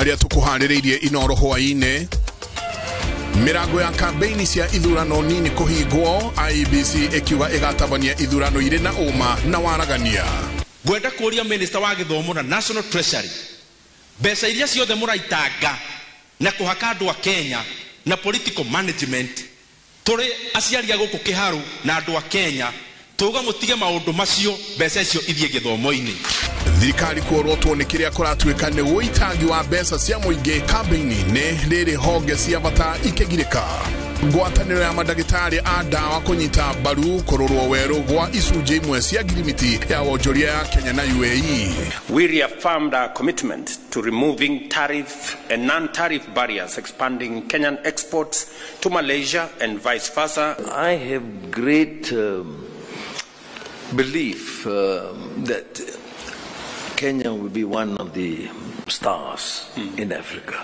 Marĩa tũkũharĩrĩirie Inoro hwaĩ-inĩ. Mirango ya kambeini cia ithurano nini kũhingwo, IEBC ĩkiuga ĩgatabania ithurano irĩ na ũma na waragania. Ngwenda kũria minister wa gĩthomo na National Treasury, mbeca iria ciothe mũraitanga na kũhaka andũ a Kenya na political management, tũrĩ aciari a gũkũ Kĩharũ na andũ a Kenya, tuga mũtige maũndũ macio, mbeca icio ithiĩ gĩthomo-inĩ. Thirikari kuorotwo nĩ kĩrĩa kũratuĩka nĩ ũitangi wa mbeca cia mũingĩ kambĩini-inĩ, rĩrĩ honge cia bata ikĩgirĩka. Ngwatanĩro ya mandagĩtarĩ a ndawa kũnyita mbaru kũrorwo werũ gwa icunjĩ imwe cia ngirimiti ya wonjoria ya Kenya na UAE. We reaffirmed our commitment to removing tariff and non-tariff barriers, expanding Kenyan exports to Malaysia and vice versa. I have great belief that Kenya will be one of the stars in Africa.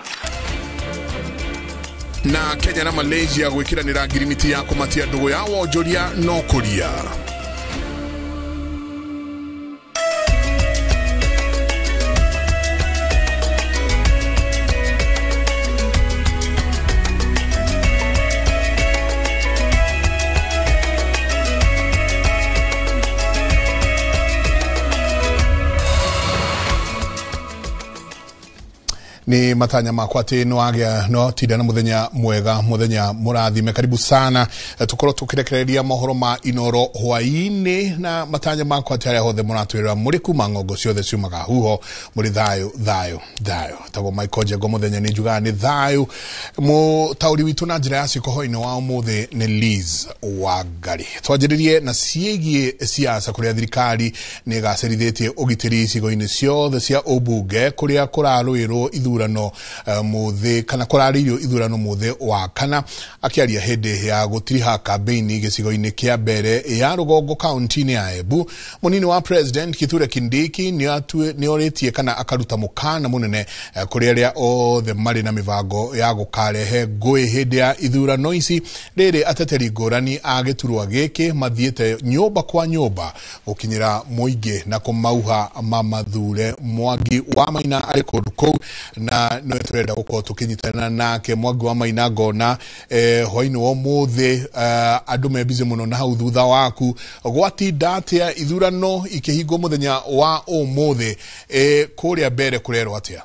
Na Kenya na Malaysia gwĩkĩranĩra ngirimiti ya kũmatia ndũgũ ya wonjoria no kũria. Ni matanya makwa ati no agĩa no tinda na muthenya mwega, muthenya mũrathime. Karibu sana, tukorwo tukirekereria mohoro ma Inoro hwaĩ-inĩ, na matanya makwa ati arĩa hothe mũratwĩrora mũrĩ kuma ng'ongo ciothe ciumaga huho, mũrĩ thayũ thayũ thayũ. Tagwo Michael Njengo mũthenya nĩ njugaga nĩ thayũ. Mũtaũri witũ na njĩra ya ciĩko hwaĩ-inĩ wa ũmũthĩ nĩ Liz Wangari. Twanjĩrĩrie na ciĩgiĩ siasa, kũrĩa thirikari nĩ ĩgacĩrithĩtie ũgitĩri icigo-inĩ ciothe cia ũmbunge kũrĩa kũrarũĩrwo ithurano muthi kana kũrarĩirio ithurano muthi wa kana. Akĩaria hĩndĩ ya gũtiriha kambeini gĩcigo-inĩ kĩa mbere ya rũgongo kaunti-inĩ ya Embu, mũnini wa President Kithure Kindiki nĩorĩtie kana akaruta mũkana mũnene kũrĩ arĩa othe marĩ na mĩbango ya gũkarehe ngũĩ hĩndĩ ya ithurano ici, rĩrĩ ateteri ngũrani a gĩturwa gĩkĩ mathiĩte nyũmba kwa nyũmba gũkinyĩra mũingĩ na kũmauha mamathure. Mwangi wa Maina arĩ kũndũ kũu na nĩwe tũrenda gũkorwo tũkĩnyitana nake. Mwangi wa Maina, ngona hwaĩ-inĩ wa ũmũthĩ andũ me busy mũno na hau thutha waku. Gwatinda atĩa ithurano ikĩhingwo mũthenya wa ũmũthĩ? Kũrĩa mbere kũrerwo atĩa?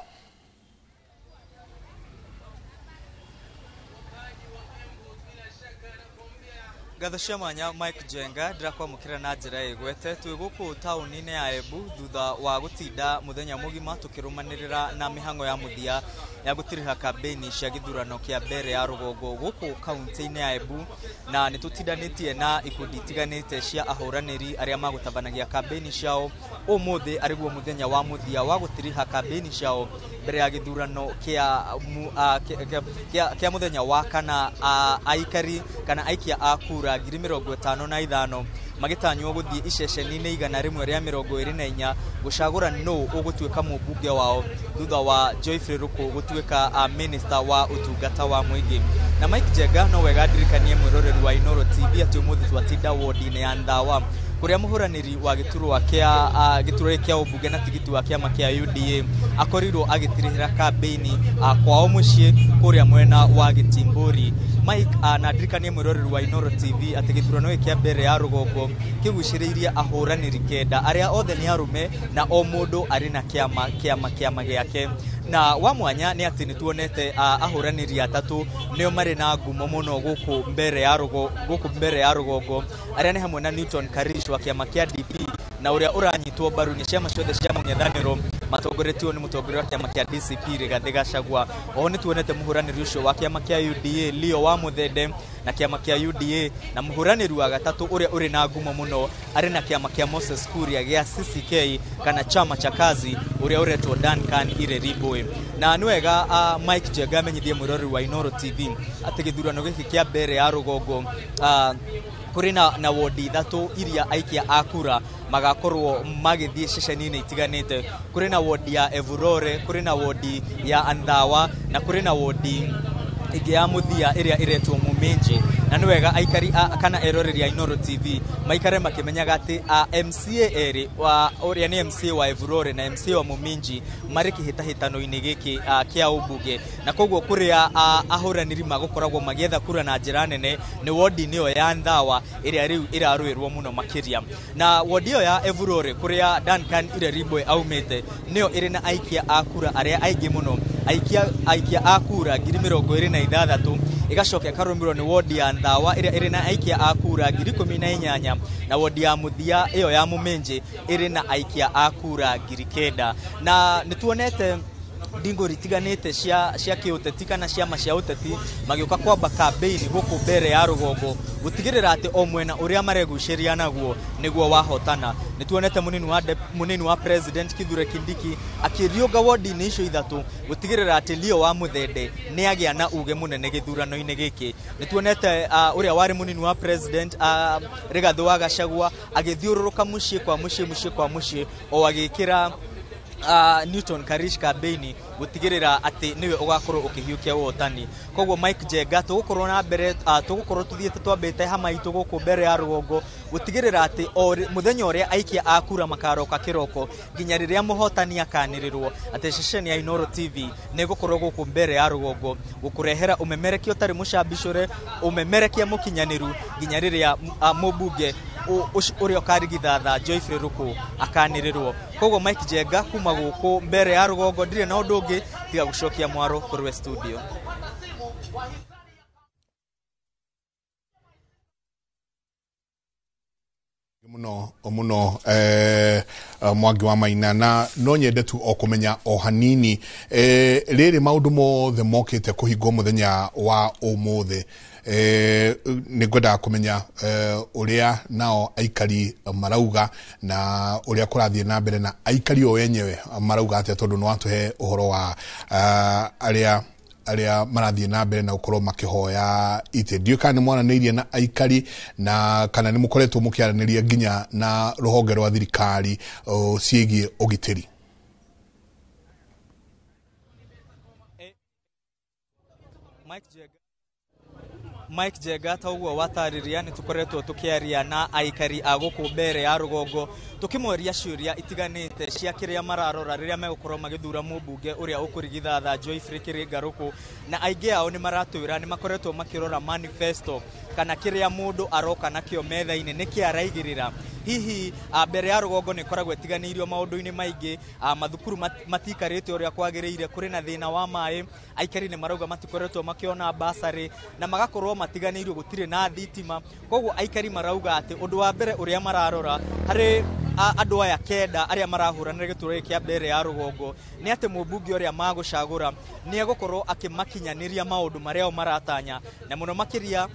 Ngatho cia mwanya Mike Njenga, ndĩrakwamũkĩra na njĩra ĩgwete. Twĩ gũkũ taũni-inĩ ya Embu thutha wa gũtinda mũthenya mũgima tũkĩrũmanĩrĩra na mĩhang'o ya mũthia ya gũtiriha kambeini cia gĩthurano kĩa mbere ya rũgongo gũkũ kaunti-inĩ ya Embu, na nĩ tũtindanĩtie na ikundi itiganĩte cia ahũranĩri arĩa magũtabanagia kambeini ciao. Ũmũthĩ arĩguo mũthenya wa mũthia wa gũtiriha kambeini ciao mbere ya gĩthurano kĩa mũthenya wa kana. Aikari kana aikia a kura 55,000 magĩtanywo gũthiĩ iceceni-inĩ 124 gũcagũra nũ ũgũtuĩka mũmbunge wao thutha wa Geoffrey Ruku gũtuĩka minister wa ũtungata wa mũingĩ. Na Mike Njenga, no wega ndirikanie mwĩroreri wa Inoro TV atĩ ũmũthĩ twatinda wodi-inĩ ya Ndawa kũrĩa mũhũranĩri wa gĩturwa kĩa ũmbunge na tigiti wa kĩama kĩa UDA akorirwo agĩtirihĩra kambeini kwao mũciĩ kũrĩa mwena wa Gĩtimbũri. Mike, na ndirikanie mwĩroreri wa Inoro TV atĩ gĩthurano gĩkĩ kĩa mbere ya rũgongo kĩgucĩrĩirie ahũranĩri 9 arĩa othe nĩ arũme na o mũndũ arĩ na kĩama gĩake. Na wa mwanya nĩ atĩ nĩ tuonete ahũranĩri atatũ nĩo marĩ na ngumo mũno gũkũ mbere ya rũgongo, arĩa nĩ hamwe na Newton Karish wa kĩama kĩa DP na ũrĩa ũranyitwo mbaru nĩ ciama ciothe cia mũng'ethanĩro matongoretio nĩ mũtongoria wa kĩama kĩa DCP Rigathĩ Gachagua. Oho nĩ tuonete mũhũranĩri ũcio wa kĩama kĩa UDA Leo wa Muthende na kĩama kĩa UDA, na mũhũranĩri wa gatatũ ũrĩa ũrĩ na ngumo mũno arĩ na kĩama kĩa Moses Kuria gĩa CCK kana chama cha kazi, ũrĩa ũretwo Duncan Ireribwe. Na nĩ wega Mike Njenga amenyithie mwĩroreri wa Inoro TV atĩ gĩthurano gĩkĩ kĩa mbere ya rũgongo kũrĩ na wodi ithatũ iria aikia a kura magakorwo magĩthiĩ ceceni-inĩ itiganĩte. Kũrĩ na wodi ya Evurore, kũrĩ na wodi ya Andhawa, na kũrĩ na wodi ĩngĩ ya mũthia ĩrĩa ĩretwo Muminji. Na nĩ wega aikari kana eroreri a Inooro TV maikare makĩmenyaga atĩ MCA erĩ wa ũrĩa nĩ MCA wa Evurore na MCA wa Muminji marĩ kĩhĩtahĩtano-inĩ gĩkĩ kĩa ũmbunge, na koguo kũrĩa ahũranĩri magũkoragwo magĩetha kura na njĩra nene nĩ wodi-inĩ ĩyo ya Nthawa ĩrĩa rĩu ĩrarũĩrwo mũno makĩria. Na wodi ĩyo ya Evurore kũrĩa Duncan Ireribwe aumĩte nĩyo ĩrĩ na aikia a kura arĩa aingĩ mũno, aikia a kura 26,000, ĩgacoka ĩkarũmĩrĩrwo nĩ wodi ya Nthawa ĩrĩa ĩrĩ na aikia a kura 18,000, na wodi ya mũthia ĩyo ya Muminji ĩrĩ na aikia a kura 9,000. Na nĩ tuonete ndingũri itiganĩte cia kĩũteti kana ciama cia ũteti magĩũka kwamba kambĩini gũkũ mbere ya rũgongo gũtigĩrĩra atĩ o mwena ũrĩa maregucĩria naguo nĩguo wahotana. Nĩ tuonete mũnini wa president Kithure Kindiki akĩriũnga wodi-inĩ icio ithatũ gũtigĩrĩra atĩ Leo wa Mũthende nĩ agĩa na uge mũnene gĩthurano-inĩ gĩkĩ. Nĩ tuonete ũrĩa warĩ mũnini wa president Rigathĩ wa Gachagua agĩthiũrũrũka mũciĩ kwa mũciĩ mũciĩ kwa mũciĩ o agĩkĩra Newton Karish kambĩini gũtigĩrĩra atĩ nĩwe ũgakorwo ũkĩhiũkia ũhotani. Koguo Mike Njenga tũgũkorwo na mbere tũgũkorwo tũthiĩte twambĩte hama itũ gũkũ mbere ya rũgongo gũtigĩrĩra atĩ o mũthenya ũrĩa aikia a kura makaroka kĩroko nginya rĩrĩa mũhotani akanĩrĩrwo atĩ ceceni ya Inooro TV nĩ ĩgũkorwo gũkũ mbere ya rũgongo gũkũrehera ũmemerekia ũtarĩ mũcambicũre, ũmemerekia mũkinyanĩru nginya rĩrĩa mũmbunge ũrĩa ũkarigithatha Geoffrey Ruku akanĩrĩrwo. Koguo Mike Njenga kuma gũkũ mbere ya rũgongo ndirĩ na ũndũ ũngĩ tiga gũcokia mwaro kũrĩ studio. Muno muno Mwangi wa Maina, na no nyende tu o kũmenya o hanini rĩrĩ maũndũ mothe mokĩte kũhingwo mũthenya wa ũmũthĩ, nĩ ngwendaga kũmenya ũrĩa nao aikari marauga na ũrĩa kũrathiĩ na mbere na aikari o enyewe marauga atĩa, tondũ nĩ watũhe ũhoro wa arĩa marathiĩ na mbere na gũkorwo makĩhoya itĩ. Ndiũĩ kana nĩ mwaranĩirie na aikari na kana nĩ mũkoretwo mũkĩaranĩria nginya na rũhonge rwa thirikari ciĩgiĩ ũgitĩri. Mike Njenga ta ũguo watarĩria nĩ tũkoretwo tũkĩaria na aikari a gũkũ mbere ya rũgongo tũkĩmoria ciũria itiganĩte cia kĩrĩa mararora rĩrĩa megũkorwo magĩthura mũmbunge ũrĩa ũkũrigithatha Geoffrey Kĩrĩnga Rũkũ, na aingĩ ao nĩ maratwĩra nĩ makoretwo makĩrora manifesto kana kĩrĩa mũndũ aroka nakĩo metha-inĩ nĩkĩ araigĩrĩra. Hihi mbere ya rũgongo nĩ ĩkoragwo ĩtiganĩirio maũndũ-inĩ maingĩ, mathukuru matiikarĩte ũrĩa kwagĩrĩire, kũrĩ na thĩna wa maĩ, aikari nĩ marauga matikoretwo makĩona basarĩ na magakorwo matiganĩirio, gũtirĩ na thitima. Koguo aikari marauga atĩ ũndũ wa mbere ũrĩa mararora harĩ andũ aya kenda arĩa marahũranĩra gĩturwa gĩkĩ kĩa mbere ya rũgongo nĩ atĩ mũmbunge ũrĩa magũcagũra nĩ egũkorwo akĩmakinyanĩria maũndũ marĩa o maratanya, na mũno makĩria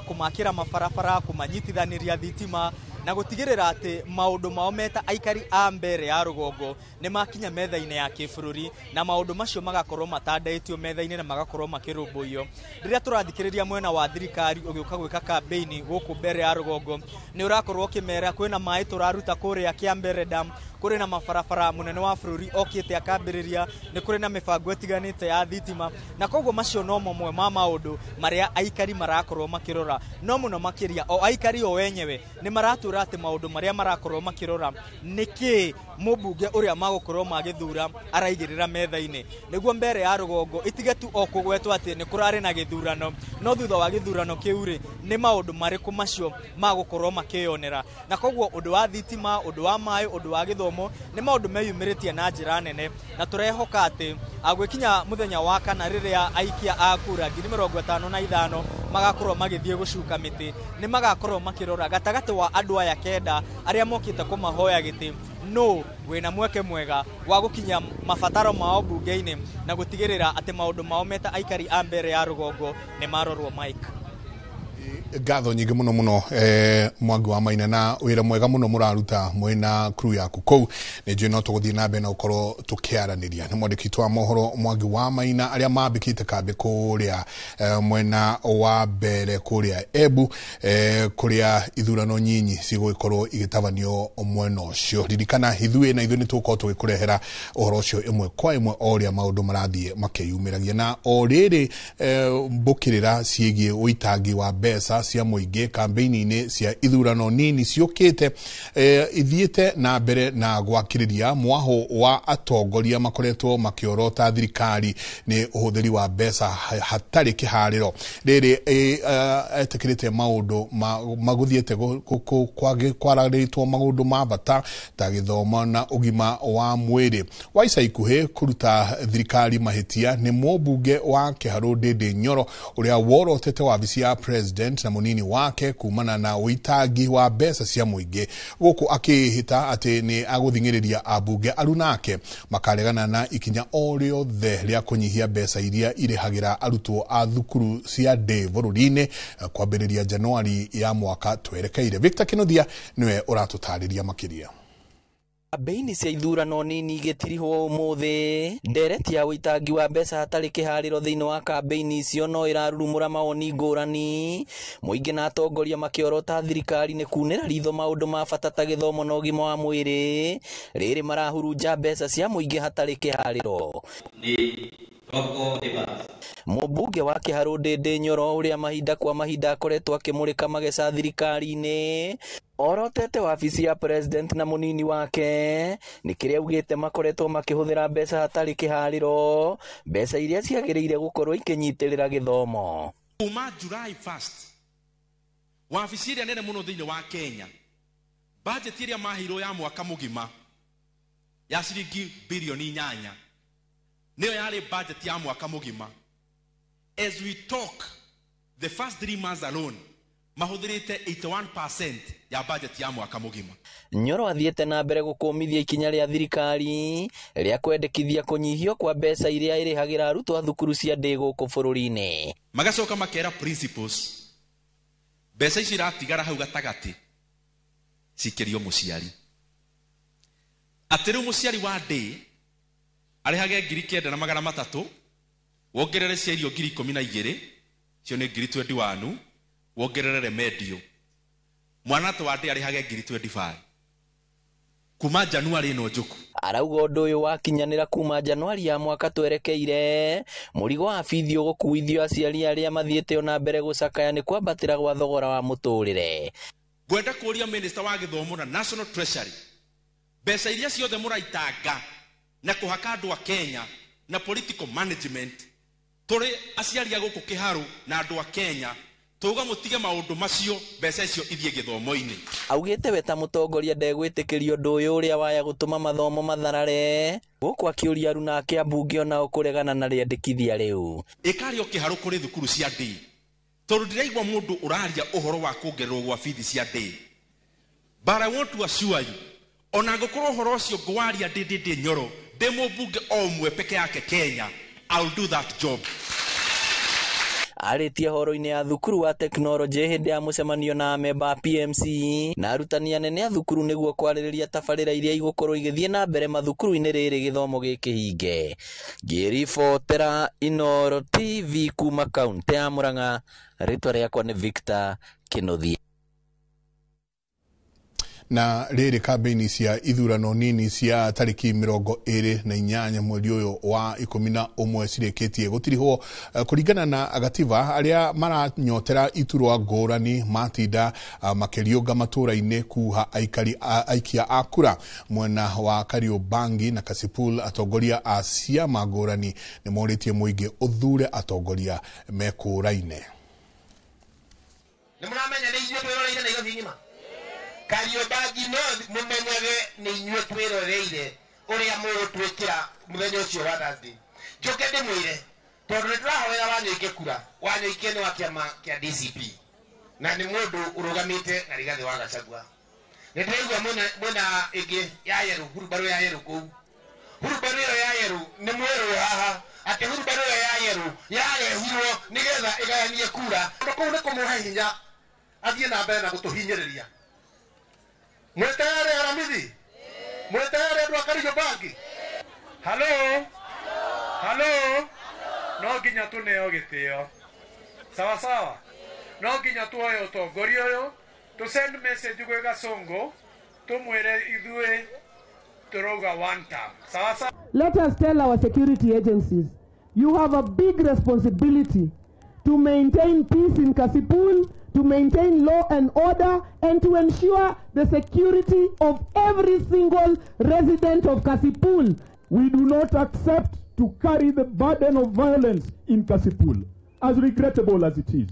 kũmakĩra mabarabara, kũmanyitithanĩria thitima na gũtigĩrĩra atĩ maũndũ mao meta aikari a mbere ya rũgongo nĩ makinya metha-inĩ ya kĩbũrũri na maũndũ macio magakorwo matandaĩtio metha-inĩ na magakorwo makĩrũmbũiyo. Rĩrĩa tũrathikĩrĩria mwena wa thirikari ũgĩũka gwĩka kambĩini gũkũ mbere ya rũgongo nĩ ũrakorwo ũkĩmera kwĩna maĩ tũraruta kũrĩa Kĩambere Dam, kũrĩ na mabarabara mũnene wa bũrũri okĩte akambĩrĩria, nĩ kũrĩ na mĩbango ĩtiganĩte ya thitima, na koguo macio no mamwe ma maũndũ marĩa aikari marakorwo makĩrora. No mũno makĩria o aikari o enyewe nĩ maratwĩra atĩ maũndũ marĩa marakorwo makĩrora nĩkĩ mũmbunge ũrĩa magũkorwo magĩthura araigĩrĩra metha-inĩ, nĩguo mbere ya rũgongo ĩtige tu o kũgwetwo atĩ nĩ kũrarĩ na gĩthurano, no thutha wa gĩthurano kĩu rĩ nĩ maũndũ marĩkũ macio magũkorwo makĩyonera. Na koguo ũndũ wa thitima, ũndũ wa maĩ, ũndũ wa gĩthomo nĩ maũndũ meyumĩrĩtie na njĩra nene, na tũrehoka atĩ gwĩkinya mũthenya wa kana rĩrĩa aikia a kura 55,000 magakorwo magĩthiĩ gũcuka mĩtĩ, nĩ magakorwo makĩrora gatagatĩ wa andũ aya kenda arĩa mokĩte kũmahoya gĩtĩ no wĩna mweke mwega wa gũkinya mabataro mao mbunge-inĩ na gũtigĩrĩra atĩ maũndũ mao meta aikari a mbere ya rũgongo nĩ marorwo. Mike, ngatho nyingĩ mũno mũno Mwangi wa Maina na wĩra mwega mũno mũraruta mwĩna crew yaku kũu. Nĩ njũĩ no tũgũthiĩ na mbere na gũkorwo tũkĩaranĩria nĩ mwandĩki witũ wa mohoro Mwangi wa Maina arĩa mambĩkĩte kambĩ kũrĩa mwena wa mbere kũrĩa Embu kũrĩa ithurano nyinyi cigũgĩkorwo igĩtabanio mwena ũcio. Ririkana ithuĩ na ithuĩ nĩ tũgũkorwo tũgĩkũrehera ũhoro ũcio ĩmwe kwa ĩmwe o ũrĩa maũndũ marathiĩ makĩyumĩragia. Na o rĩrĩ mbũkĩrĩra ciĩgiĩ ũitangi wa mbeca cia mũingĩ kambĩini-inĩ cia ithurano nini ciũkĩte ithiĩte na mbere na gwakĩrĩria mwaho wa atongoria makoretwo makĩorota thirikari nĩ ũhũthĩri wa mbeca hatarĩ kĩharĩro. Rĩrĩ etĩkĩrĩte maũndũ magũthiĩte kwararĩtwo maũndũ ma bata ta gĩthomo na ũgima wa mwĩrĩ. Wa ica ikuhĩ kũruta thirikari mahĩtia nĩ mũmbunge wa Kĩharũ Ndĩndĩ Nyoro ũrĩa worotete wabici ya president na mũnini wake kumana na ũitangi wa mbeca cia mũingĩ, gũkũ akĩhĩta atĩ nĩ agũthing'ĩrĩria ambunge arunake makaregana na ikinya o rĩothe rĩa kũnyihia mbeca iria irĩhagĩra arutwo a thukuru cia ndĩ bũrũri-inĩ kwambĩrĩria Januari ya mwaka twerekeire. Victor Kinuthia niwe ũratũtarĩria makĩria. Kambĩini cia ithurano nini igĩtirihwo ũmũthĩ, ndereti ya ũitangi wa mbeca hatarĩ kĩharĩro thĩinĩ wa kambĩini icio no ĩrarurumũra mawoni ngũrani, mũingĩ na atongoria makĩorota thirikari nĩ kunĩra ritho maũndũ ma bata ta gĩthomo na ũgima wa mwĩrĩ, rĩrĩ marahurunja mbeca cia mũingĩ hatarĩ kĩharĩro. Mũmbunge wa Kĩharũ Ndĩndĩ Nyoro ũrĩa mahinda kwa mahinda akoretwo akĩmũrĩka mageca thirikari-inĩ orotete wabici ya president na mũnini wake nĩ kĩrĩa augĩte makoretwo makĩhũthĩra mbeca hatarĩ kĩharĩro, mbeca iria ciagĩrĩire gũkorwo ikĩnyitĩrĩra gĩthomo. Kuma July 1st wabici ĩrĩa nene mũno thĩinĩ wa Kenya budget ĩrĩa maheirwo ya mwaka mũgima ya ciringi bilioni 8 nĩyo yarĩ budget ya mwaka mũgima. As we talk, the first 3 months alone mahũthĩrĩte 81% ya budget ya mwaka mũgima. Nyoro athiĩte na mbere gũkũmithia ikinya rĩa thirikari rĩa kwendekithia kũnyihio kwa mbeca iria ĩrĩhagĩra arutwo a thukuru cia ndĩ gũkũ bũrũri-inĩ. Magacoka makera principles mbeca ici iratigara hau gatagatĩ cikĩrio mũciari, atĩ rĩu mũciari wa ndĩ arĩhage 9,300 wongerere cia irio 12,000 cio nĩ 21,000 wongerere remedio mwana to wa ndĩ arĩhage 25,000 kuma Januari ĩno njũku. Arauga ũndũ ũyũ wakinyanĩra kuma Januari ya mwaka twerekeire, mũrigo wa bithi ũgũkuithio aciari arĩa mathiĩte ona mbere gũcakaya nĩ kwambatĩra gwa thogora wa mũtũrĩre. Ngwenda kũũria minister wa gĩthomo na National Treasury mbeca iria ciothe mũraitanga na kũhaka andũ a Kenya na political management tũrĩ aciari a gũkũ Kĩharũ na andũ a Kenya tuga mũtige maũndũ macio mbeca icio ithiĩ gĩthomo-inĩ. Augĩte we ta mũtongoria ndegwĩtĩkĩria ũndũ ũyũ ũrĩa waya gũtũma mathomo matharare, gũkũ akĩũria aruna ake ambunge onao kũregana na rĩendekithia rĩu. Ĩkarĩ o Kĩharũ kũrĩ thukuru cia ndĩ, tondũ ndĩraigua mũndũ ũraria ũhoro wa kuongererwo gwa bithi cia ndĩ. But I want to assure you, ona ngũkorwo ũhoro ũcio ngwaria ndĩ Nyoro ndĩ mũmbunge o ũmwe peke yake Kenya, I'll do that job. Arĩtie horo-inĩ ya thukuru wa tekinoronjĩ hĩndĩ ya mũcemanio na amemba a PMC na arutani anene a thukuru nĩguo kwarĩrĩria tabarĩra iria igũkorwo igĩthiĩ na mbere mathukuru-inĩ rĩrĩ gĩthomo gĩkĩhinge. Ngĩribotera Inooro TV kuma kaunti ya Murang'a, rĩtwa rĩakwa nĩ Victor Kinuthia. Na rĩrĩ kambĩini cia ithurano nini cia tarĩki 28 mweri ũyũ wa 11 cirĩkĩtie gũtirihwo kũringana na gatiba. Arĩa maranyotera iturwa ngũrani matinda makĩriũnga matũra-inĩ kuha aikari aikia a kura mwena wa Kariobangi na Kasipul. Atongoria a ciama ngũrani nĩ morĩtie mũingĩ ũthure atongoria mekũraine. Nĩ mũramenya nĩ ithuĩ twĩroreire Nairobi ng'ima Kariobangi North, mũmenyage nĩ inyuĩ twĩroreire ũrĩa mũgũtwĩkĩra mũthenya ũcio wa Thursday. Njoke ndĩmwĩre tondũ nĩ tũrahoera Wanyoike kura, Wanyoike nĩ wa kĩama kĩa DCP na nĩ mũndũ ũrũgamĩte na Rigathĩ wa Gachagua. Nĩ ndĩraigua mwena ĩngĩ ya yerũ, hurumbarũ ya yerũ kũu, hurumbarũ ĩyo ya yerũ nĩ mwerũ haha atĩ hurumbarũ ĩyo ya yerũ yarehirwo nĩgetha ĩgayanie kura. Ũndũ kũu nĩ kũmũhe hinya athiĩ na mbere na gũtũhinyĩrĩria. Mwĩ tayari Aramithi? Mwĩ tayari andũ a Kariobangi? Halo? Halo? No nginya tũneo gĩtĩo. Sawa sawa? No nginya tuoe ũtongoria ũyũ, tũ send message gwĩ Gasongo, tũmwĩre ithuĩ tũrauga one term. Sawa sawa? Let us tell our security agencies, you have a big responsibility to maintain peace in Kasipul, to maintain law and order, and to ensure the security of every single resident of Kasipul. We do not accept to carry the burden of violence in Kasipul, as regrettable as it is.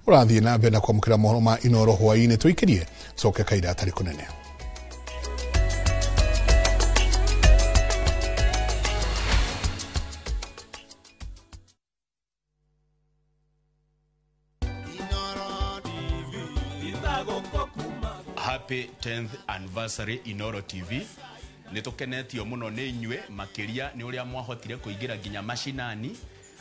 Ũrathiĩ na mbere na kwamũkĩra mohoro ma Inoro hwaĩ-inĩ tũikĩrie coke kaira atarĩ kũnene. Happy 10th anniversary Inoro TV. Nĩ tũkenetio mũno nĩ inyuĩ makĩria nĩ ũrĩa mwahotire kũingĩra nginya macinani.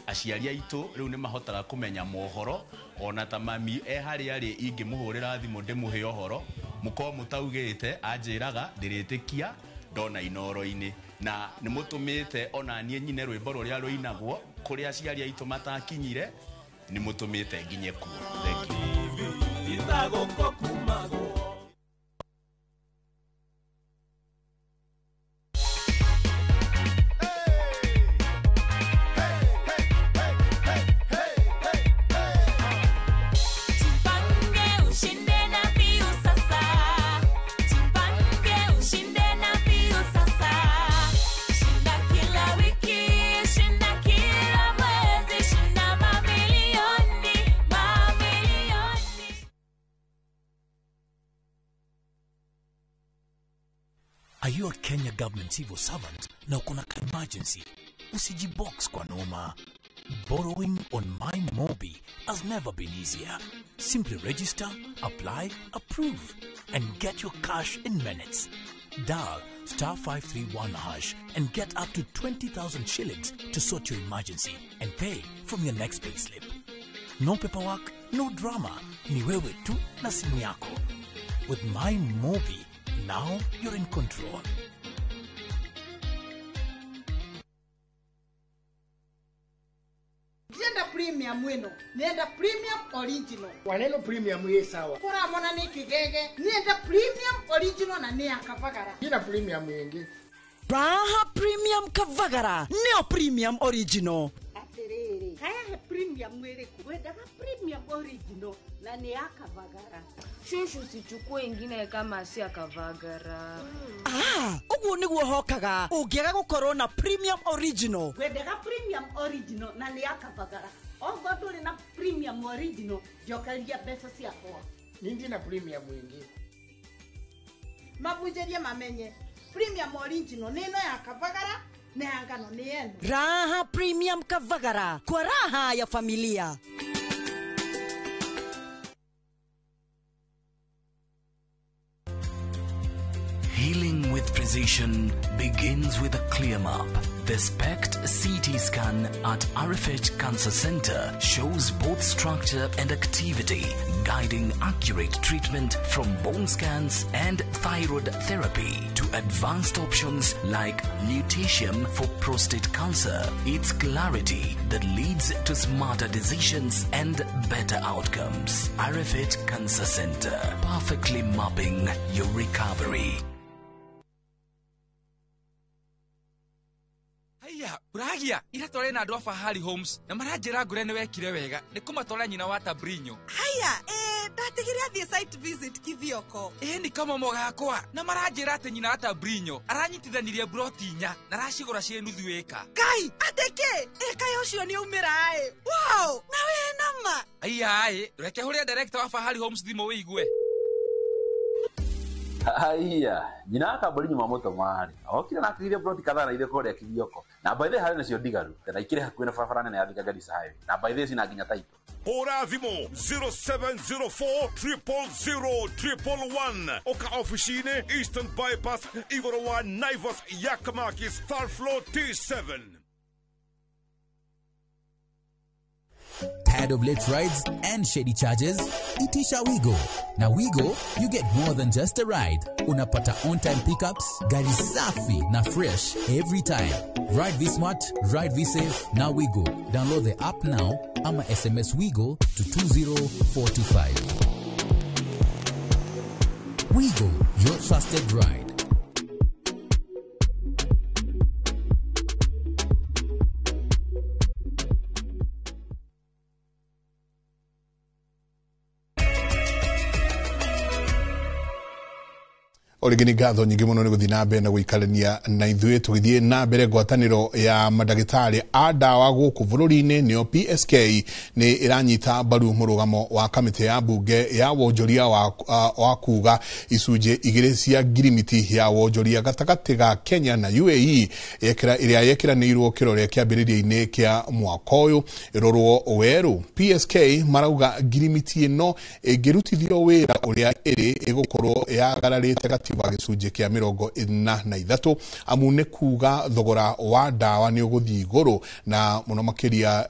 Aciari aitũ rĩu nĩ mahotaga kũmenya mohoro ona ta mami e harĩa arĩ ingĩmũhũrĩra thimũ ndĩmũhe ũhoro mũkorwo mũtaugĩte anjĩraga ndĩrĩtĩkia ndona Inoro-inĩ na nĩ mũtũmĩte ona niĩ nyine rwĩmbo rũrĩa rũinagwo kũrĩa aciari aitũ matakinyire nĩ mũtũmĩte nginye kuo. Thank you. Are you a Kenya government civil servant na uko na emergency? Usijibox kwa noma. Borrowing on MyMobi has never been easier. Simply register, apply, approve, and get your cash in minutes. Dial *531# and get up to 20,000 shillings to sort your emergency and pay from your next payslip. No paperwork, no drama. Ni wewe tu na simu yako. With MyMobi, now you're in control. Nenda premium wino, nenda premium original. Waneno premium ye sawa. Kora mona ni kigege, nenda premium original na ni akavagara. Ina premium yengi. Raha premium kavagara, neo premium original. Atiriri, haya premium mwiriku. Wendaga premium original na ni akavagara. Shushu sichukue ingine kama si akavagara. Ah, uguo niguo hokaga ungiaga gukorwo na premium original. Wendaga premium original na ni akavagara. Ongo nduri na premium original njokeria mbeca ciakwa. Nindi na premium ingi. Mabunjerie mamenye premium original ni ino ya kavagara na ya ngano ni eno. Raha premium kavagara kwa raha ya familia. Healing with precision begins with a clear map. The SPECT CT scan at RFH Cancer Center shows both structure and activity, guiding accurate treatment from bone scans and thyroid therapy to advanced options like lutetium for prostate cancer. It's clarity that leads to smarter decisions and better outcomes. RFH Cancer Center, perfectly mapping your recovery. Uragia ira tware na andu a Fahari Homes na maranjira ngure ni wekire wega ni kumatwara nyina wa Tabrinyo. Haya, ndatigire athie site visit Kithioko. Ni kama mogakwa na maranjira ati nyina wa Tabrinyo aranyitithanirie broti inya na aracigura cie nuthu eka. Kai, ateke eka ucio ni umira ai. Wow, na we nama. Aya ai, reke huria director wa Fahari Homes thimu wigue. Haya, nyina akambori nyuma moto mari. Okire na akigire broti kadhaa na ithe koria Kithioko. Na by the harĩ nacio ndigaru, na ikire hakuhĩ na barabara nene ya Thika Garissa Highway. Na by the cina nginya taito. Hũra thimũ 0704 000 111. Oka ofici-inĩ Eastern Bypass igũrũ wa Naivas Yakamakis third floor T7. Tired of late rides and shady charges? Itisha Wigo. Now Wigo, you get more than just a ride. Unapata on-time pickups, gari safi na fresh every time. Ride V Smart, ride V Safe, now Wigo. Download the app now ama SMS Wigo to 20425. Wigo, your trusted ride. Orĩngĩ nĩ ngatho nyingĩ mũno nĩ gũthiĩ na mbere na gũikarania na ithuĩ tũgĩthiĩ na mbere. Ngwatanĩro ya mandagĩtarĩ a ndawa gũkũ bũrũri-inĩ nĩyo PSK nĩ ĩranyita mbaru mũrũgamo wa kamĩtĩ ya mbunge ya wonjoria wa kuga icunjĩ igĩrĩ cia ngirimiti ya wonjoria gatagatĩ ga Kenya na UAE ĩrĩa yekĩranĩirwo kĩrore kĩambĩrĩria-inĩ kĩa mwaka ũyũ ĩrorwo werũ. PSK marauga ngirimiti ĩno ĩngĩrutithio wĩra ũrĩa ĩrĩ ĩgũkorwo yagararĩte gatiba gĩcunjĩ kĩa 43 amu nĩ kuga thogora wa ndawa nĩ ũgũthiĩ igũrũ na mũno makĩria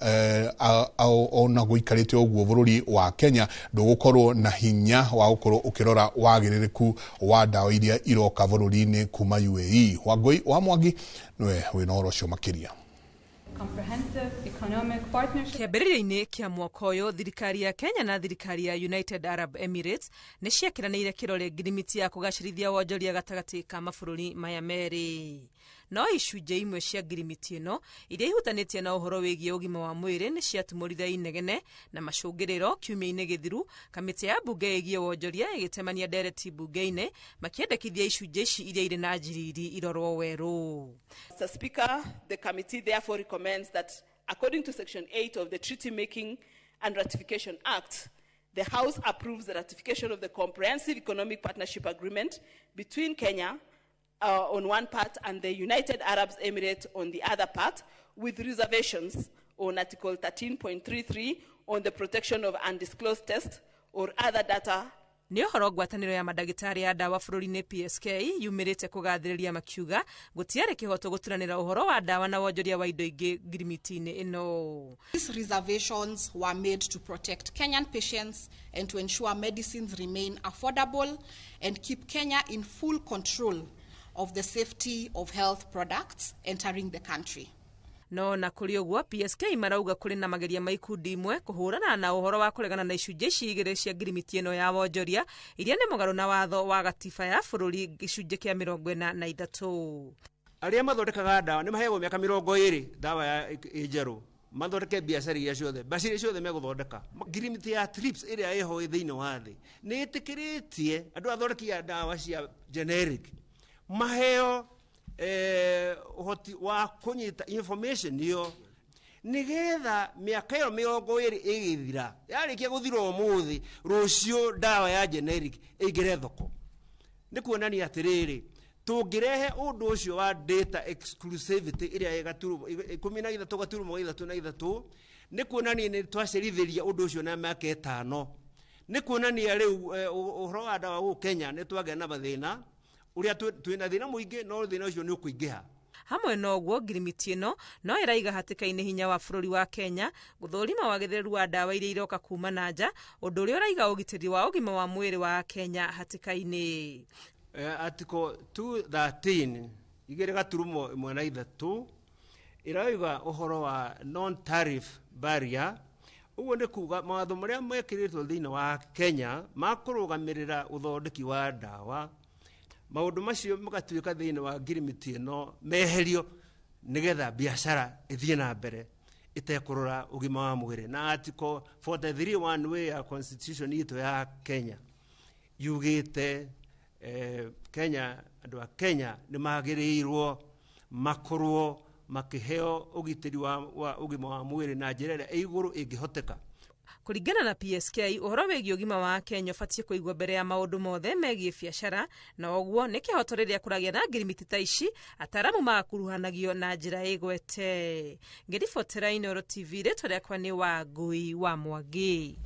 ona gũikarĩte ũguo bũrũri wa Kenya ndũgũkorwo na hinya wa gũkorwo ũkĩrora wagĩrĩrĩku wa ndawa iria iroka bũrũri-inĩ kuma UAE. Wangũi wa Mwangi nĩwe wĩna ũhoro ũcio makĩria. Kĩambĩrĩria-inĩ kĩa mwaka ũyũ thirikari ya Kenya na thirikari ya United Arab Emirates nĩ ciekĩranĩire kĩrore ngirimiti ya kũgacĩrithia wonjoria gatagatĩ ka mabũrũri maya merĩ. No icunjĩ imwe cia ngirimiti ĩno iria ihutanĩtie na ũhoro wĩgiĩ ũgima wa mwĩrĩ nĩ ciatumũrire inegene na macũngĩrĩro kiumia-inĩ gĩthiru kamĩtĩ ya mbunge ĩgiĩ wonjoria ĩgĩtemania ndereti mbunge-inĩ makĩendekithia icunjĩ ici iria irĩ na njiriri irorwo werũ. Mr. Speaker, the committee therefore recommends that according to Section 8 of the Treaty Making and Ratification Act, the House approves the ratification of the Comprehensive Economic Partnership Agreement between Kenya on one part and the United Arab Emirates on the other part, with reservations on Article 13.33 on the protection of undisclosed tests or other data. Nĩ ũhoro ngwatanĩro ya mandagĩtarĩ ya ndawa bũrũri-inĩ PSK yumĩrĩte kũgathĩrĩria makiuga gũtiarĩ kĩhoto gũturanĩra ũhoro wa ndawa na wonjoria wa indo ingĩ ngirimiti-inĩ ĩno. These reservations were made to protect Kenyan patients and to ensure medicines remain affordable and keep Kenya in full control of the safety of health products entering the country. No na kũrĩ ũguo PSK marauga kũrĩ na mageria ma ikundi imwe kũhũrana na ũhoro wa kũregana na icunjĩ ici igĩrĩ cia ngirimiti ĩno ya wonjoria iria nĩ mũgarũ na watho wa gatiba ya bũrũri gĩcunjĩ kĩa 43. Arĩa mathondekaga ndawa nĩ maheagwo mĩaka 20 ndawa ya njerũ mathondeke biacara iria ciothe mbeca iria ciothe megũthondeka. Ngirimiti ya TRIPS ĩrĩa ĩho thĩinĩ wa thĩ nĩ ĩtĩkĩrĩtie andũ athondeki a ndawa cia generic maheo ũhoti wa kũnyita information iyo nigetha mĩaka ĩyo 20 ĩgĩthira yarĩkia gũthira ũmũthĩ rũciũ ndawa ya generic ĩingĩre thoko. Nĩ kuonania atĩrĩrĩ tũngĩrehe ũndũ ũcio wa data exclusivity ĩrĩa ĩ 13.3 nĩ kuonania nĩ twacerithĩria ũndũ ũcio na mĩaka 5. Nĩ kuonania rĩu ũhoro wa ndawa gũkũ Kenya nĩ twagĩa na mathĩna uria twina thina muingi no thina ucio ni ukuingiha. Hamwe na ũguo ngirimiti ĩno no ĩraiga hatĩka-inĩ hinya wa bũrũri wa Kenya gũthũrima wagĩrĩru wa ndawa iria iroka kuma na nja ũndũ ũrĩa ũraiga ũgitĩri wa ũgima wa mwĩrĩ wa Kenya hatĩka-inĩ. Article 213 2.13 ĩrauga ũhoro wa non tariff barrier. Ũguo nĩ kuga mawatho marĩa mekĩrĩtwo thĩinĩ wa Kenya ma kũrũgamĩrĩra ũthondeki wa ndawa maũndũ macio magatuĩka thĩinĩ wa ngirimiti ĩno meherio nĩgetha biacara ĩthiĩ na mbere ĩtekũrora ũgima wa mwĩrĩ. Na Article 43(1) ya constitution itũ ya Kenya yugĩte Kenya andũ a Kenya nĩ magĩrĩirwo makorwo makĩheo ũgitĩri wa ũgima wa mwĩrĩ na njĩra ĩrĩa ĩ igũrũ ĩngĩhoteka. Kũringana na PSK ũhoro wĩgiĩ ũgima wa Kenya ũbatiĩ kũigwo mbere ya maũndũ mothe megiĩ biacara na ũguo nĩ kĩhoto rĩrĩa kũragĩa na ngirimiti ta ici ataramu magakuruhanagio na njĩra ĩgwete. Ngĩribotera Inooro TV rĩtwa rĩakwa nĩ Wangũi wa Mwangi.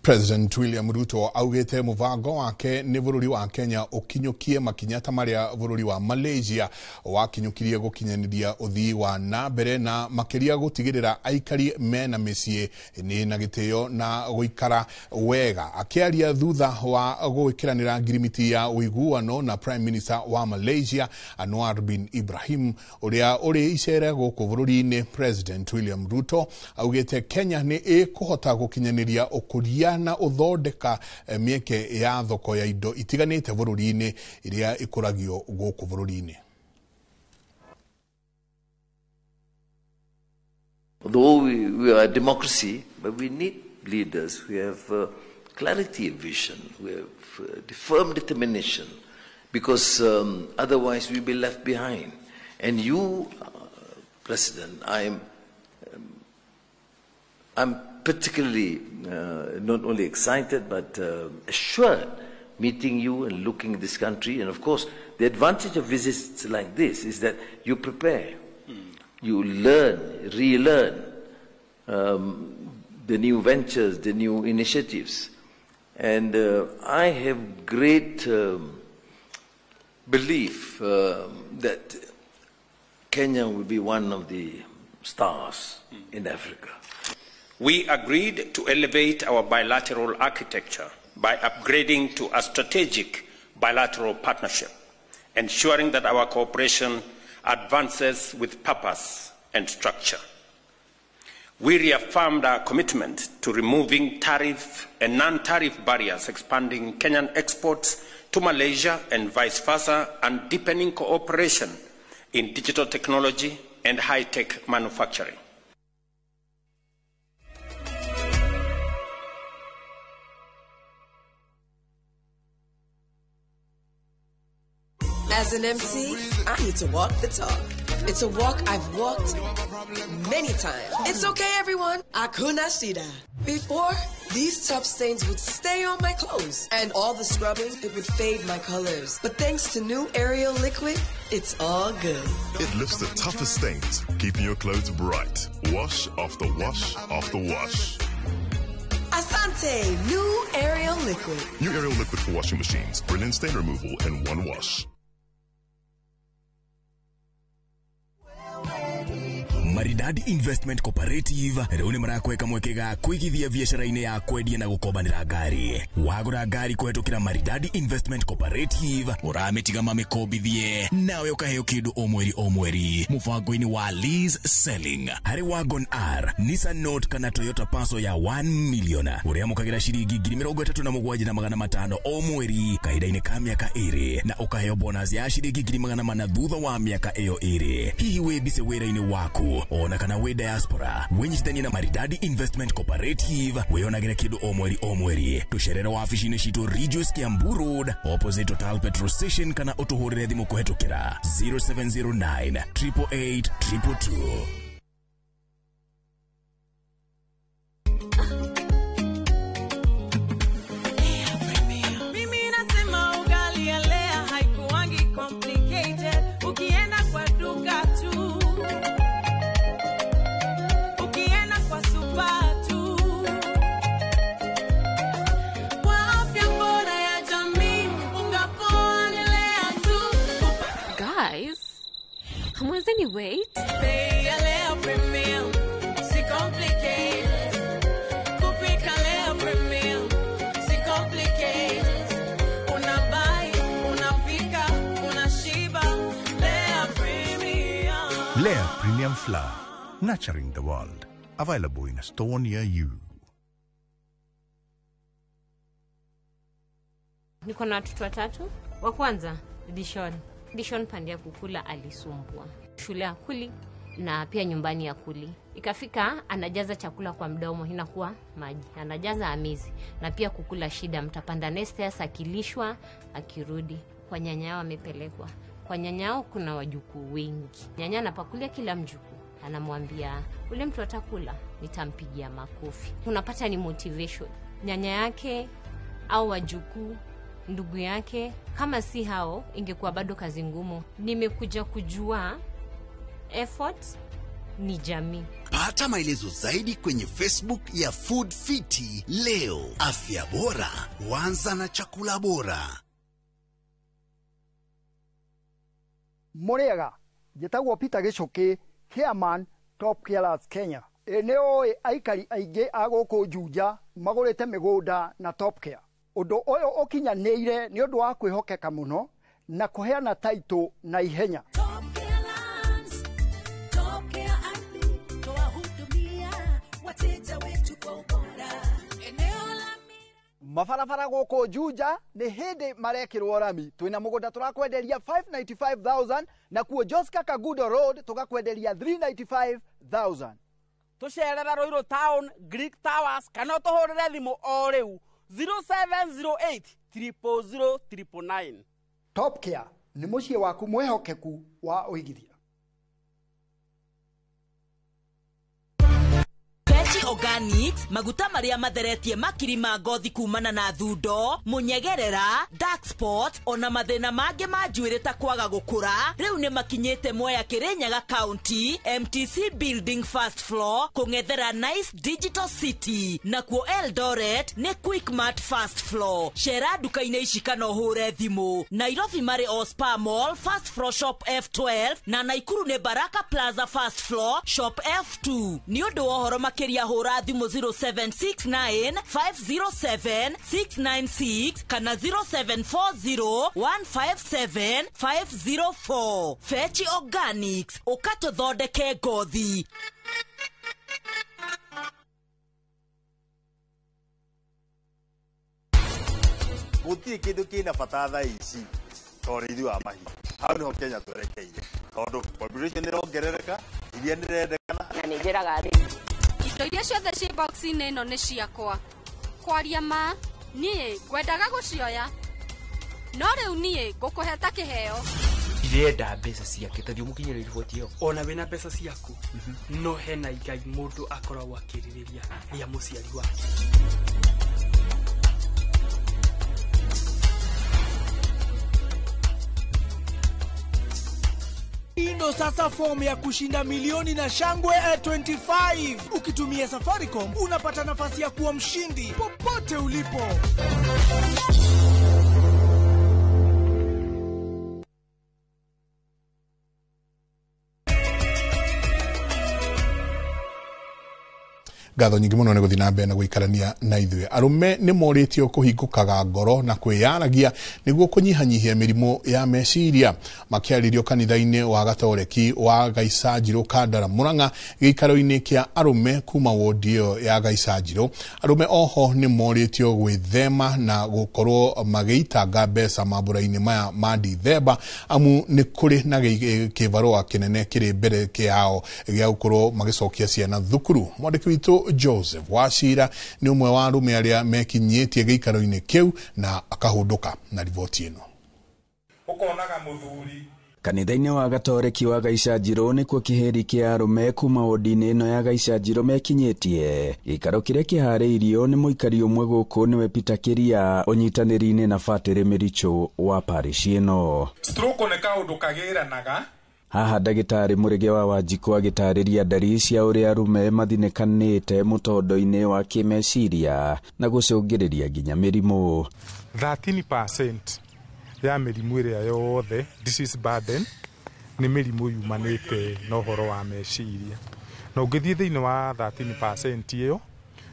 President William Ruto augite muvango wake ni bururi wa Kenya ukinyukie makinya ta maria bururi wa Malaysia wakinyukirie gukinyaniria uthii wa na mbere na makiria gutigirira aikari mena micii ni na gitio na guikara wega. Akiaria thutha wa gwikiranira ngirimiti ya uiguano na Prime Minister wa Malaysia Anwar bin Ibrahim uria uri icere guku bururi-ini, President William Ruto augite Kenya ni ikuhota gukinyaniria ukuria na uthondeka mieke ya thoko ya indo itiganite bururi-ini iria ikuragio guku bururi-ini. Although we are a democracy, but we need leaders who have clarity of vision, we have the firm determination, because otherwise we'll be left behind. And you, President, I'm particularly not only excited but assured meeting you and looking at this country. And of course, the advantage of visits like this is that you prepare, you learn, relearn the new ventures, the new initiatives. And I have great belief that Kenya will be one of the stars in Africa. We agreed to elevate our bilateral architecture by upgrading to a strategic bilateral partnership, ensuring that our cooperation advances with purpose and structure. We reaffirmed our commitment to removing tariff and non-tariff barriers, expanding Kenyan exports to Malaysia and vice versa, and deepening cooperation in digital technology and high-tech manufacturing. As an MC, I need to walk the talk. It's a walk I've walked many times. It's okay, everyone. Akuna shida. Before, these tough stains would stay on my clothes, and all the scrubbing, it would fade my colors. But thanks to new Ariel liquid, it's all good. It lifts the toughest stains, keeping your clothes bright. Wash after wash after wash. Asante, new Ariel liquid. New Ariel liquid for washing machines. Brilliant stain removal in one wash. Maridadi Investment Cooperative rĩu nĩ marakweka mweke ga kũigithia biacara-inĩ ya kwendia na gũkombanĩra ngari. Wagũra ngari kũhetũkĩra Maridadi Investment Cooperative ũramĩtiga mamĩkombithie nawe ũkaheo kĩndũ o mweri o mweri mũbango-inĩ wa lease selling. Harĩ Wagon R, Nissan Note kana Toyota Passo ya 1 million ũrĩamũkagĩra ciringi 37,500 o mweri kahinda-inĩ ka mĩaka 2 na ũkaheo bonus ya ciringi 400 thutha wa mĩaka ĩyo 2. Hihi wĩ busy wĩra-inĩ waku ona kana wĩ diaspora, wĩnyitithanie na Maridadi Investment Cooperative wĩonagĩre kĩndũ o mweri o mweri. Tũcerere wabici-inĩ citũ Ridgeways Kiambu Road opposite Total Petrol Station kana ũtũhũrĩre thimũ kũhetũkĩra 0709 888 222. Mimi nasema ugali ya Lea haikuangi complicated. Ukienda kwa duka tu, ukienda kwa super tu, kwa afya bora ya jamii, unga poa ni Lea tu. Guys, hamwezeni wait? Bei ya Lea Premium, si complicated. Kupika Lea Premium, si complicated. Unabuy, unapika, unashiba. Lea Premium. Lea Premium Flour, nurturing the world. Available in a store near you. Niko na watoto watatu. Wa kwanza Dishon. Dishon pande ya kukula alisumbua. Shule hakuli na pia nyumbani hakuli. Ikafika anajaza chakula kwa mdomo inakuwa maji. Anajaza amizi na pia kukula shida, mtapanda nestairs akilishwa akirudi. Kwa nyanya yao amepelekwa. Kwa nyanya yao kuna wajukuu wengi. Nyanya anapakulia kila mjukuu. Anamwambia ule mtu atakula nitampigia makofi. Unapata ni motivation. Nyanya yake au wajukuu, ndugu yake, kama si hao ingekuwa bado kazi ngumu. Nimekuja kujua effort ni jamii. Pata maelezo zaidi kwenye Facebook ya Food Fiti leo. Afya bora huanza na chakula bora. Muriega, njĩtagwo Peter Gĩcũkĩ, chairman Top Carers Kenya. Ĩ nĩ ũĩ aikari aingĩ a gũkũ Juja magũrĩte mĩgũnda na Top Care. Ũndũ ũyũ ũkinyanĩire nĩ ũndũ wa kwĩhokeka mũno na kũheana taitũ na ihenya. Top Care Ardhi, twahudumia wateja wetu kwa ubora. Eneo la Mabarabara gũkũ Juja nĩ hĩndĩ marekĩrwo rami. Twĩna mũgũnda tũrakwenderia 595,000 na kuo Joska Kagudo Road tũgakwenderia 395,000. Tũcerere Ruiru Town, Greek Towers kana ũtũhũrĩre thimũ o rĩu 0708 000 999. Top Care nĩ mũciĩ waku mwĩhokeku wa ũigithia. Pechi Organics maguta maria matheretie makiri ma ngothi kumana na thundo munyegerera dark spot ona mathina mangi ma njuiri ta kwaga gukura riu ni makinyite Mwea Kirinyaga County MTC Building first floor kung'ethera Nice Digital City nakuo Eldoret ni Quickmart first floor. Cera nduka-inĩ ici kana ũhũre thimũ. Nairobi marĩ o Spa Mall first floor shop F12 na Naikuru nĩ Baraka Plaza first floor shop F2. Nĩ ũndũ wa ũhoro makĩria hũra thimũ 0769 507 696 kana 0740 157 504. Fechi Organics, ũkatũthondeke ngothi. Gũtirĩ kĩndũ kĩna bata thaa ici ta ũrĩithi wa mahiũ. Hau nĩho Kenya twerekeire, tondũ population nĩĩrongerereka, iria nĩrendekana. Na nĩ njĩraga thĩ indo iria ciothe ciĩ box-inĩ ĩno nĩ ciakwa. Kwaria ma niĩ ngwendaga gũcioya, no rĩu niĩ ngũkũhe ta kĩheo. Ndirenda mbeca ciake ta thiĩ riboti ĩyo. Ona wĩna mbeca ciaku no hena igai mũndũ akoragwo akĩrirĩria rĩa mũciari wake. Ndo sasa fomu ya kushinda milioni na shangwe 25. Ukitumia Safaricom unapata nafasi ya kuwa mshindi popote ulipo. Ngatho nyingĩ mũno nĩ gũthiĩ na mbere na gũikarania na ithuĩ. Arũme nĩ morĩtio kũhingũkaga ngoro na kwĩyaragia nĩguo kũnyihanyihia mĩrimũ ya meciria. Makĩarĩrio kanitha-inĩ wa Gatoreki wa Gaicanjirũ Kandara Murang'a gĩikaro-inĩ kĩa arũme kuma wodi ĩyo ya Gaicanjirũ. Arũme oho nĩ morĩtio gwĩthema na gũkorwo magĩitanga mbeca mambũra-inĩ maya ma Dithemba, amu nĩ kũrĩ na kĩbarũa kĩnene kĩrĩ mbere kĩao gĩa gũkorwo magĩcokia ciana thukuru. Mwandĩki witũ Joseph Wachira nĩ ũmwe wa arũme arĩa mekinyĩtie gĩikaro-inĩ kĩu na akahũndũka na riboti ĩno. Ũkonaga mũthuri Kanitha-inĩ wa Gatoreki wa Gaicanjirũ nĩkuo kĩhĩri kĩa arũme kuma wodi-inĩ ĩno ya Gaicanjirũ mekinyĩtie. Gĩikaro kĩrĩa kĩharĩirio nĩ mũikari ũmwe gũkũ nĩwe Peter Kĩria ũnyitanĩri-inĩ na Batĩrĩ Mĩrichũ wa parish ĩno. Stroke nĩ kaũndũ kagĩranaga. Haha ndagĩtarĩ Mũrĩge wa Wanjikũ agĩtarĩria ndari cia ũrĩa arũme mathinĩkanĩte mũtondo-inĩ wa kĩmeciria na gũcũngĩrĩria nginya mĩrimũ. 13% ya mĩrimũ ĩrĩa yothe disease burden nĩ mĩrimũ yumanĩte na ũhoro wa meciria. Na ũngĩthiĩ thĩinĩ wa 13% ĩyo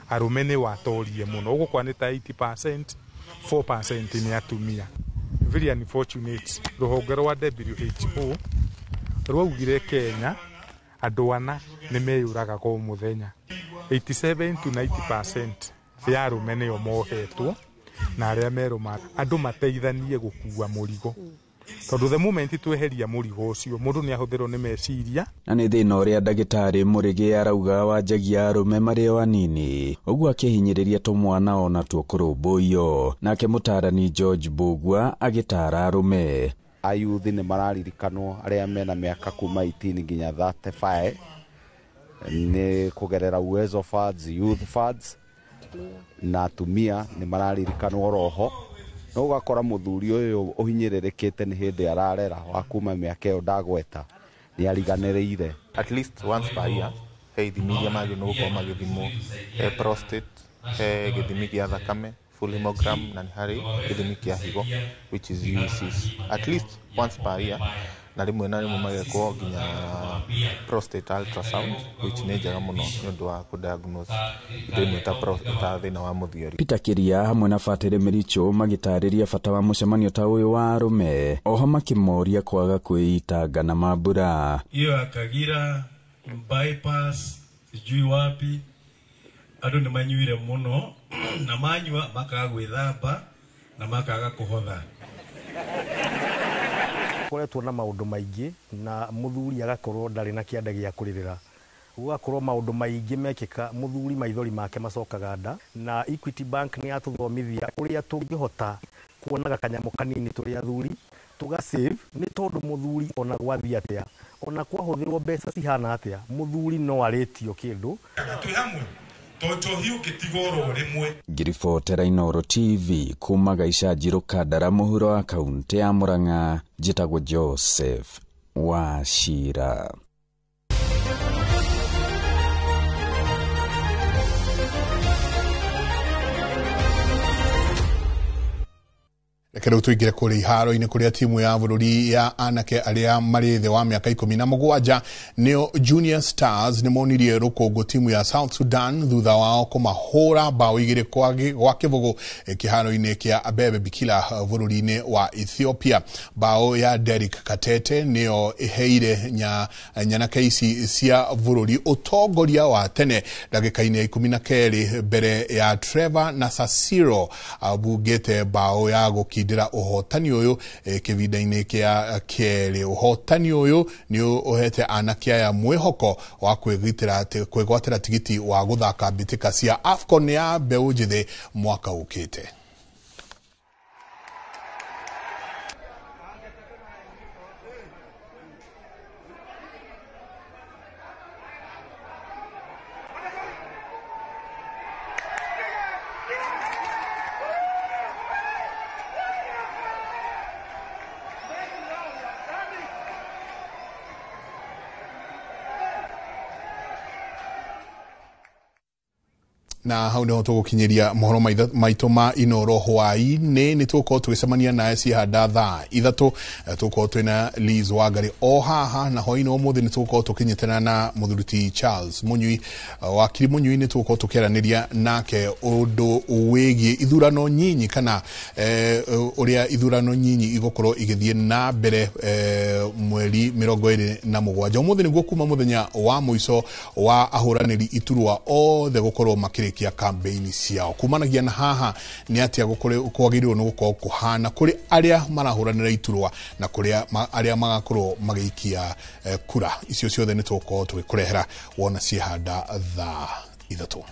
arũme nĩ watorie mũno, ũgũkora nĩ ta 80%, 4% nĩ atumia. Very unfortunate, rũhonge rwa WHO rwaugire Kenya andũ ana nĩ meyũragaga o mũthenya. 87 to 90% ya arũme nĩo mohetwo na arĩa merũma andũ mateithanie gũkua mũrigo, tondũ the moment tweheria mũrigo ũcio mũndũ nĩ ahũthĩrwo nĩ meciria. Na nĩ thĩna ũrĩa ndagĩtarĩ Mũrĩge arauga wanjagia arũme marĩ o anini, ũguo akĩhinyĩrĩria tũmwana ona tuo kũrũmbũiyo. Nake mũtarani George Mbũgua agĩtara arũme. Ayuthi nĩ mararirikanwo arĩa mena mĩaka kuma 18 nginya 35 nĩ kũgerera Uwezo Funds, Youth Funds, na atumia nĩ mararirikanwo roho. No ũgakora mũthuri ũyũ ũhinyĩrĩrĩkĩte nĩ hĩndĩ ararera wa kuma mĩaka ĩyo ndagweta nĩ ariganĩrĩire. At least once per year he ithimi iria magĩrĩirwo gũkorwo magĩthimwo, he prostate, he gĩthimi gĩa thakame full hemogram, na nĩ harĩ gĩthimi kĩa higo which is UECs at least once per year, na rĩmwe na rĩmwe magekwo nginya prostate ultrasound which nĩ njega mũno nĩ ũndũ wa kũ-diagnose indo imwe ta thĩna wa mũthiori. Peter Kĩria hamwe na Batĩrĩ Mĩrichũ magĩtarĩria bata wa mũcemanio ta ũyũ wa arũme, oho makĩmoria kwaga kwĩitanga na mambura. Hiyo ya Kagira bypass sijui wapi andũ nĩ manyuire mũno na manyua makaga gwĩthamba na makaga kũhotha. Koretwo na maũndũ maingĩ na mũthuri agakorwo ndarĩ na kĩanda gĩa kũrĩrĩra Gũgakorwo maũndũ maingĩ mekĩka, mũthuri maithori make macokaga nda. Na Equity Bank nĩ yatũthomithia ũrĩa tũngĩhota kuonaga kanyamũ kanini tũrĩ athuri tũga save, nĩ tondũ mũthuri ona gwathiĩ atĩa, ona kwahũthĩrwo mbeca cihana atĩa, mũthuri no arĩtio kĩndũ. Twĩ hamwe to njohi ũngĩtiga oro rĩmwe. Ngiribotera Inooro TV kuma Gaicanjirũ Kandara mũhuro wa kaunti ya Murang'a, njĩtagwo Joseph Wachira. Reke rĩu tũingĩre kũrĩa iharo-inĩ kũrĩa timu ya bũrũri ya anake arĩa marĩ thĩ wa mĩaka 17 nĩo Junior Stars nĩ monirie rũkũngũ timu ya South Sudan thutha wao kũmahũra bao 2 gwa kĩbũgũ kĩharo-inĩ kĩa Abebe Bikila bũrũri-inĩ wa Ethiopia. Bao ya Derrick Katete nĩyo ĩheire nyanake ici cia bũrũri ũtongoria wa tene ndagĩka-inĩ ya 12 mbere ya Trevor na Sasiro abungĩte bao ya gũkindĩra ũhotani ũyũ kĩbinda-inĩ kĩa kerĩ. Ũhotani ũyũ nĩ ũhete anake aya mwĩhoko wa kwĩgwatĩra tigiti wa gũthaka mbĩtĩka cia AFCON ya mbeũ njĩthĩ mwaka ũkĩte. Na hau niho tũgũkinyĩria mohoro maitũ ma Inooro hwaĩ-inĩ. Nĩ tũgũkorwo tũgĩcemania nawe ciehanda thaa 3, tũgũkorwo twĩna Liz Wangari o haha, na hwaĩ-inĩ ũmũthĩ nĩ tũgũkorwo tũkĩnyitana na mũthuri Charles Mũnyui, wakiri Mũnyui. Nĩ tũgũkorwo tũkĩaranĩria nake ũndũ wĩgiĩ ithurano nyinyi kana ũrĩa ithurano nyinyi igũkorwo igĩthiĩ na mbere mweri 27. Ũmũthĩ nĩguo kuma mũthenya wa mũico wa ahũranĩri iturwa othe gũkorwo makĩrĩkia campaign ciao. Kumanagia na haha nĩ atĩa kwagĩrĩirwo nĩ gũkorwo kũhana kũrĩ arĩa marahũranĩra iturwa na kũrĩ arĩa magakorwo magĩikia kura. Icio ciothe nĩ tũgũkorwo tũgĩkũrehera wona ciehanda thaa 3.